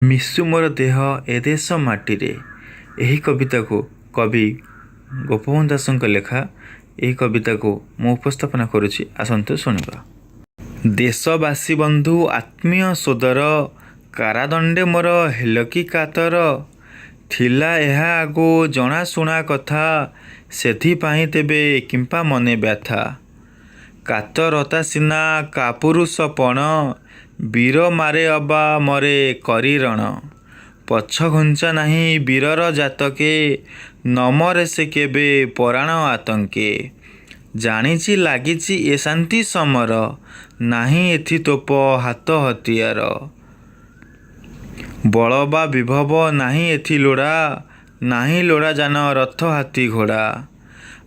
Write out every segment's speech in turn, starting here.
ମିଶୁ ମୋର ଦେହ ଏ ଦେଶ ମାଟିରେ। ଏହି କବିତାକୁ କବି ଗୋପବନ୍ଧୁ ଦାସଙ୍କ ଲେଖା ଏହି କବିତାକୁ ମୁଁ ଉପସ୍ଥାପନା କରୁଛି, ଆସନ୍ତୁ ଶୁଣିବା। ଦେଶବାସୀ ବନ୍ଧୁ ଆତ୍ମୀୟ ସୋଦର, କାରାଦଣ୍ଡେ ମୋର ହେଲ କି କାତର? ଥିଲା ଏହା ଆଗୁ ଜଣାଶୁଣା କଥା, ସେଥିପାଇଁ ତେବେ କିମ୍ପା ମନେ ବ୍ୟଥା? କାତରତା ସିନା କାପୁରୁଷ ପଣ, ବୀର ମାରେ ଅବା ମରେ କରି ରଣ। ପଛଘୁଞ୍ଚା ନାହିଁ ବୀରର ଜାତକେ, ନ ମରେ ସେ କେବେ ପରାଣ ଆତଙ୍କେ। ଜାଣିଛି ଲାଗିଛି ଏ ଶାନ୍ତି ସମର, ନାହିଁ ଏଥି ତୋପ ହାତ ହତିଆର। ବଳ ବା ବିଭବ ନାହିଁ ଏଥି ଲୋଡ଼ା, ନାହିଁ ଲୋଡ଼ା ଯାନ ରଥ ହାତୀ ଘୋଡ଼ା।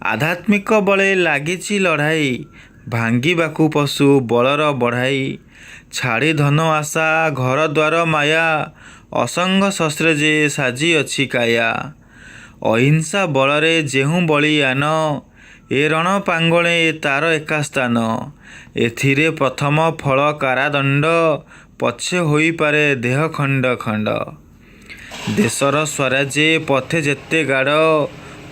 ଆଧ୍ୟାତ୍ମିକ ବଳେ ଲାଗିଛି ଲଢ଼ାଇ, ଭାଙ୍ଗିବାକୁ ପଶୁ ବଳର ବଢ଼ାଇ। ଛାଡ଼ି ଧନ ଆଶା ଘରଦ୍ୱାର ମାୟା, ଅସଙ୍ଗ ଶସ୍ତ୍ରେ ଯେ ସାଜିଅଛି କାୟା। ଅହିଂସା ବଳରେ ଯେହୁ ବଳୀୟାନ, ଏ ରଣ ପ୍ରାଙ୍ଗଣେ ତାର ଏକା ସ୍ଥାନ। ଏଥିରେ ପ୍ରଥମ ଫଳ କାରାଦଣ୍ଡ, ପଛେ ହୋଇପାରେ ଦେହ ଖଣ୍ଡ ଖଣ୍ଡ। ଦେଶର ସ୍ୱରାଜ୍ୟ ପଥେ ଯେତେ ଗାଡ଼,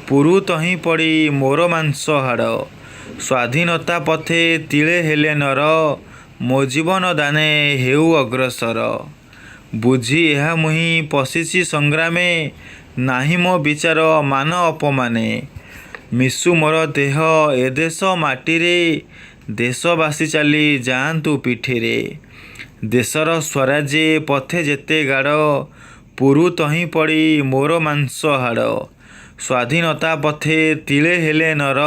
ପୂରୁ ତହିଁ ପଡ଼ି ମୋର ମାଂସ ହାଡ଼। ସ୍ୱାଧୀନତା ପଥେ ତିଳେ ହେଲେ ନର, ମୋ ଜୀବନ ଦାନେ ହେଉ ଅଗ୍ରସର। ବୁଝି ଏହା ମୁହିଁ ପଶିଛି ସଂଗ୍ରାମେ, ନାହିଁ ମୋ ବିଚାର ମାନ ଅପମାନେ। ମିଶୁ ମୋର ଦେହ ଏ ଦେଶ ମାଟିରେ, ଦେଶବାସୀ ଚାଲି ଯାଆନ୍ତୁ ପିଠିରେ। ଦେଶର ସ୍ୱରାଜ୍ୟ ପଥେ ଯେତେ ଗାଡ଼, ପୂରୁ ତହିଁ ପଡ଼ି ମୋର ମାଂସ ହାଡ଼। ସ୍ୱାଧୀନତା ପଥେ ତିଳେ ହେଲେ ନର,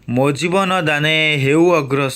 ମୋ ଜୀବନ ଦାନେ ହେଉ ଅଗ୍ରସର।